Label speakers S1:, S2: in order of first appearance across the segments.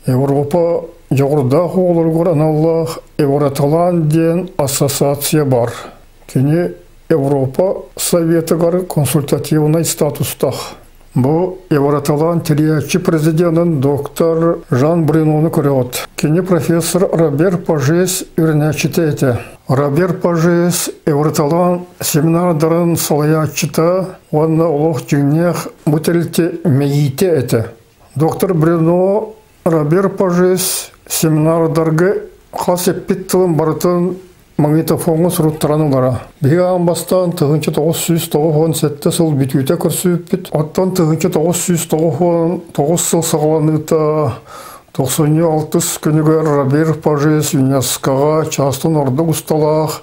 S1: Европа дьоҕурдаах оҕолоругар аналлаах Евроталант диэн ассоциация баар. Кини Европа Советыгар консультативнай статустаах. Бу Евроталант тэрийээччи президенин доктор Жан Бренону көрөҕүт. Кини профессор Робер Пажес үөрэнээччитэ этэ. Робер Пажес Евроталант семинардарын салайааччыта уонна олох дьиҥнээх бу тэрилтэ мэйиитэ этэ. Доктор Брено Робер Пажес семинардарга хас эппит тылын барытын магнитофоҥҥа суруттаран ылара. Биһиги аан бастаан 1997 сыл бүтүүтэ көрсүбүппүт. Оттон 1999 сыл саҕаланыыта тохсунньу алтыс күнүгэр Робер Пажес ЮНЕСКО-ҕа чаастан ордук усталаах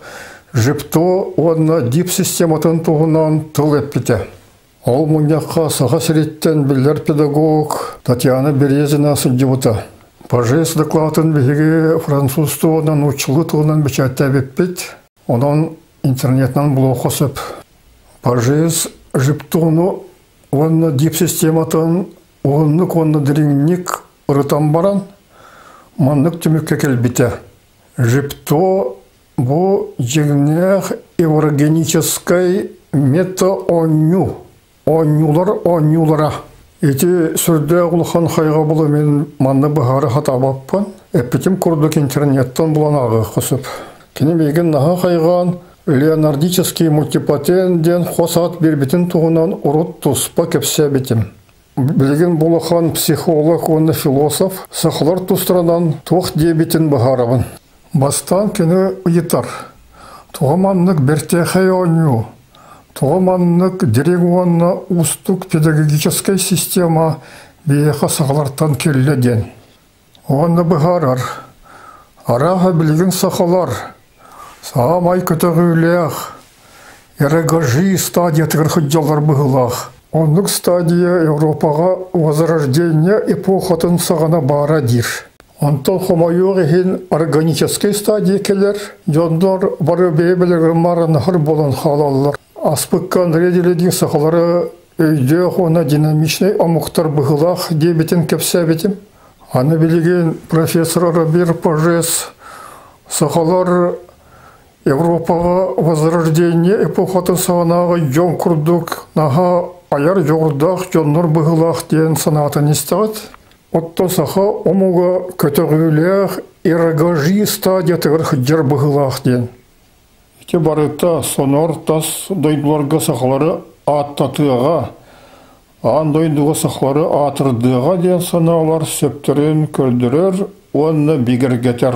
S1: ЖИПТО уонна ДИП систематын туһунан тыл эппитэ. Ол мунньахха Саха сириттэн биллэр педагог Татьяна Березина сылдьыбыта. Пажес докладын биһиги французтуу уонна нууччалыы тылынан бэчээттээбиппит. Онон интернетынан булуохха сөп. Пажес жиптону уонна дип систематын уһуннук уонна дириҥник ырытан баран, маннык түмүккэ кэлбитэ. Жипто бу дьиҥнээх еврогеническай мета-оонньуу, оонньуулар оонньуулара. Ити сүрдээх улахан хайҕабылы мин манна быһаара сатаабаппын. Эппитим курдук интернеттэн булан ааҕыахха сөп. Кини миигин наһаа хайҕаан Леонардический мультипатент диэн хос аат биэрбитин туһунан урут туспа кэпсээбитим. Билигин бу улахан психолог уонна философ сахалар тустарынан туох диэбитин быһаарабын. Бастаан кини ыйытар: «Тоҕо маннык бэртээхэй оонньуу, тоҕо маннык дириҥ уонна уустук педагогическай система биһиэхэ сахалартан кэллэ?» диэн. Уонна быһаарар: «Арааһа билигин сахалар саамай көтөҕүүлээх эрагажи стадиятыгар сылдьаллар быһыылаах. Оннук стадия Европаҕа Возрождение эпохатын саҕана баара диир. Онтон хомойуох иһин органическай стадия кэлэр, дьоннор бары бэйэ-бэйэлэригэр маарыннаһар буолан хаалаллар. Аспыкка Андрей Деледин сахалары өйдөөх уонна динамичнай омуктар быһыылаах диэбитин кэпсээбитим. Аны билигин профессор Робер Пажес сахалар Европаҕа Возрождение эпохатын саҕанааҕы дьон курдук наһаа айар дьоҕурдаах дьоннор быһыылаах диэн санаатын истэҕит. Оттон саха омуга көтөҕүүлээх эрагажи стадиятыгар сылдьар быһыылаах диэн. Ити барыта сонор тас дойдуларга сахалары ааттатыаҕа, аан дойдуга сахалары аатырдыаҕа диэн санаалар сөптөрүн көрдөрөр уонна бигэргэтэр.